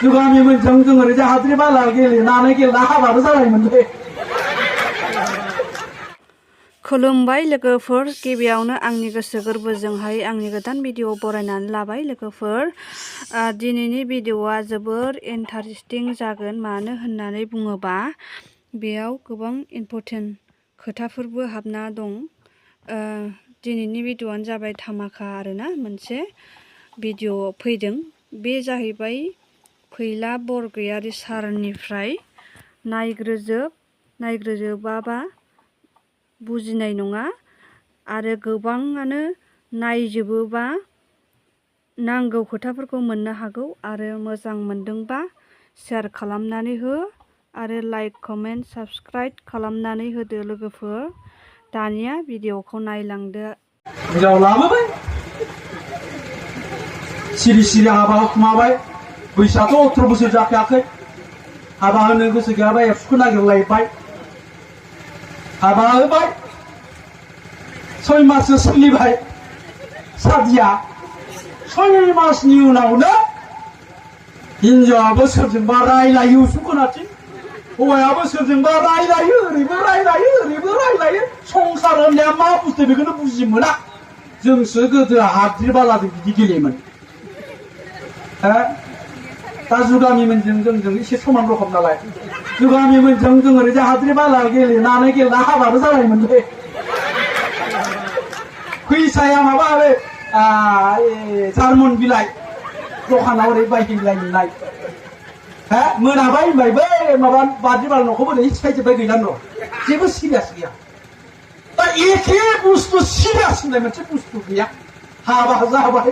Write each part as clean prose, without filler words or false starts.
जुगामिमोन जों ओरैजा हाद्रि बाला गेलेनानै गेलेना हाबाबो जालायोमोनलै। खुलुमबाय लोगोफोर, गिबियावनो आंनि गोसो गोरबोजोंहाय आंनि गोदान भिडिअ बरायनानै लाबाय लोगोफोर। दिनैनि भिडिअआ जोबोर इन्टारेस्टिं जागोन, मानो होननानै बुङोबा बेयाव गोबां इम्परटेन्ट खोथाफोरबो हाबना दं। दिनैनि भिडिअआनो जाबाय धामाका आरोना, मोनसे भिडिअ फैदों। बे जाहैबाय पwila बरगयारि सारनिफ्राय। नायग्रोजोबाबा बुजिनाय नङा, आरो गोबाङानो नायजोबोबा नांगौ खोथाफोरखौ मोननो हागौ। आरो मोजां मोनदोंबा शेयार खालामनानै हो, आरो लाइक कमेन्ट साबस्क्राइब खालामनानै होदो लोगोफोर। दानिया भिडिअखौ नायलांदो। हिनजाव लाबोबाय, सिरि सिरि हाबा होखुमाबाय। बैसोआथ' 18 बोसोर जाखायाखै। हाबा होनो गोसो गैयाबा एबसुखौ नागिरलायबाय, हाबा होबाय। 6 माससो सोलिबाय सादिया। 6 मासनि उनावनो हिनजावाबो सोरजोंबा रायलायो उसुं खोनाथिं, हौवायाबो सोरजोंबा रायलायो, ओरैबो रायलायो ओरैबो रायलायो। संसार होननाया मा बुस्थु बेखौनो बुजि मोना। जोंसो गोदो हाद्रि बालाजों बिदि गेलेयोमोन। दा जुगामिमोनजों जोंजों एसे समान रखम नालाय, जुगामिमोनजों जों ओरैजा हाद्रि बाला गेलेनानै गेलेना हाबाबो जालायोमोनलै। फैसाया माबा जार्मन बिलाइ दखानाव ओरै बायहैलायनाय। मोनाबाय होनबाय बै माबा बाद्रि बाला न'खौबो ओरै सिफायजोब्बाय, गैलानो र', जेबो सिरियास गैया। दा एखे बुस्थु सिरियास होननाय मोनसे बुस्थु गैया। हाबा जाबाय,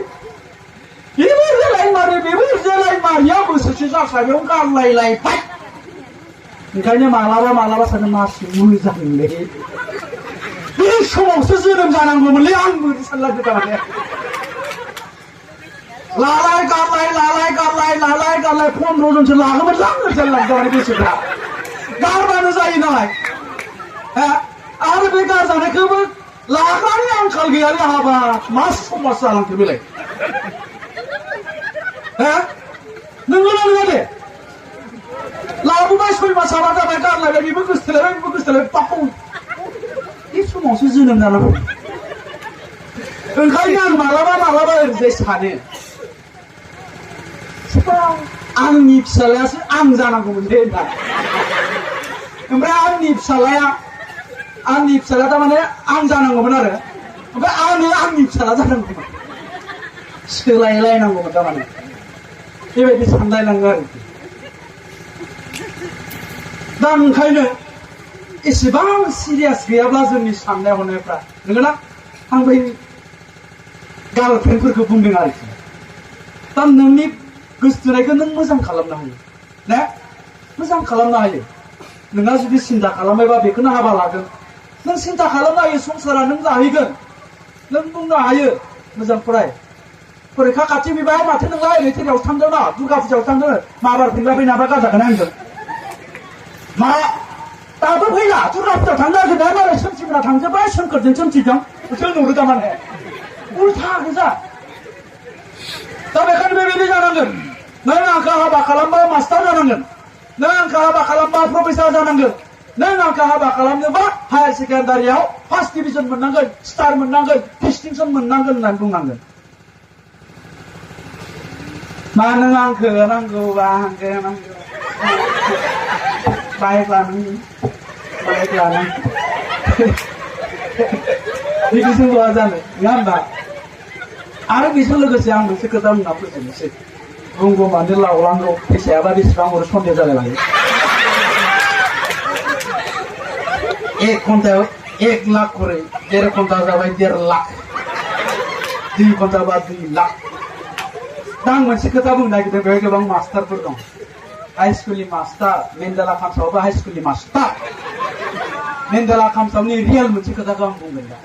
बेबो जोलाय मारि बेबो जोलाय मारिया बोसोरसे जास्लाबैयाव गारलायलायबाय। ओंखायनो मालाबा सानो मासि मोजांलै, बे समावसो जोनोम जानांगौमोनलै आंबो सानलायदो थारमाने। लालाय गारलाय 15 जनसो लागोमोन लाङो जालांजानाय गोसोफ्रा। गारबानो जायो नालाय। आरो बे गारजानायखौबो लाग्रानि आंखाल गैयालै। हाबा मा समाज जालांखो बेलाय? नोंगौना नङा दे? लाबोबाय 6 मास हाबा जाबाय, गारलायबाय, बेबो गोसथोलायबाय बेबो गोसथोलायबाय, बाखौ बे समावसो जोनोम जानांगौ। ओंखायनो आं मालाबा ओरैजाय सानो, आंनि फिसालायासो आं जानांगौमोन दे होनना। ओमफ्राय आंनि फिसालाया थारमाने आं जानांगौमोन आरो, ओमफ्राय आंनि फिसाला जानांगौमोन। सोलायलायनांगौमोन थारमाने, बेबायदि सानलायलाङो आरोखि। दा ओंखायनो एसेबां सिरियास गैयाब्ला जोंनि साननाय हनायफ्रा, नंगौना? आं बै गार्लफ्रेन्डफोरखौ बुंदों आरोखि। दा नोंनि गोसथोनायखौ नों मोजां खालामनो हायो ना, मोजां खालामनो हायो। नोंहा जुदि सिन्था खालामबायबा बेखौनो हाबा लागोन। नों सिन्था खालामनो हायो, संसारा नों जाहैगोन। नों बुंनो हायो मोजां फराय, फरिखा खाथि फैबाय, माथो नोंलाय ओरै थेरायावसो थांदों ना, दुर्गा फुजायावसो थांदों, माबार फैला फैनाबा गारजागोन आंजों। मा दाबो फैला? दुर्गा फुजायाव थांनो नागिरनाया मालाय सोमसिफोरा थांजोब्बाय, सोमखोरजों सोमसिजों नुरो थारमाने उल्था गोजा। दा बेखायनो बेबायदि जानांगोन। नों आंखौ हाबा खालामबा मास्टार जानांगोन, नों आंखौ हाबा खालामबा प्रफेसार जानांगोन, नों आंखौ हाबा खालामनोबा हायार सेकेन्डारियाव फार्स्ट डिभिजन मोननांगोन, स्टार मोननांगोन, डिस्टिंसन मोननांगोन होननानै बुंनांगोन। मा नों आंखौ नांगौबा बाइक लानांगौ, बिदिजों ल'आ जानो, नङा होनबा? आरो बेजों लोगोसे आं मोनसे खोथा बुंना फोजोबनोसै। बुंगौ मानो लावलांगौ, फैसायाबा बेसेबां हरो सन्देह जालायलाङो। 1 घन्टायाव 1 लाख खरै, 1.5 घन्टा जाबाय 1.5 लाख, 2 घन्टाबा 2 लाख। दा आं मोनसे खोथा बुंनो नागिरदों, बेवहाय गोबां मास्टारफोर दं। हाई स्कुलनि मास्टार, मेन्देला काम्सआवबो हाई स्कुलनि मास्टार। मेन्देला काम्सआवनि रियेल मोनसे खोथाखौ आं बुंगोन दा।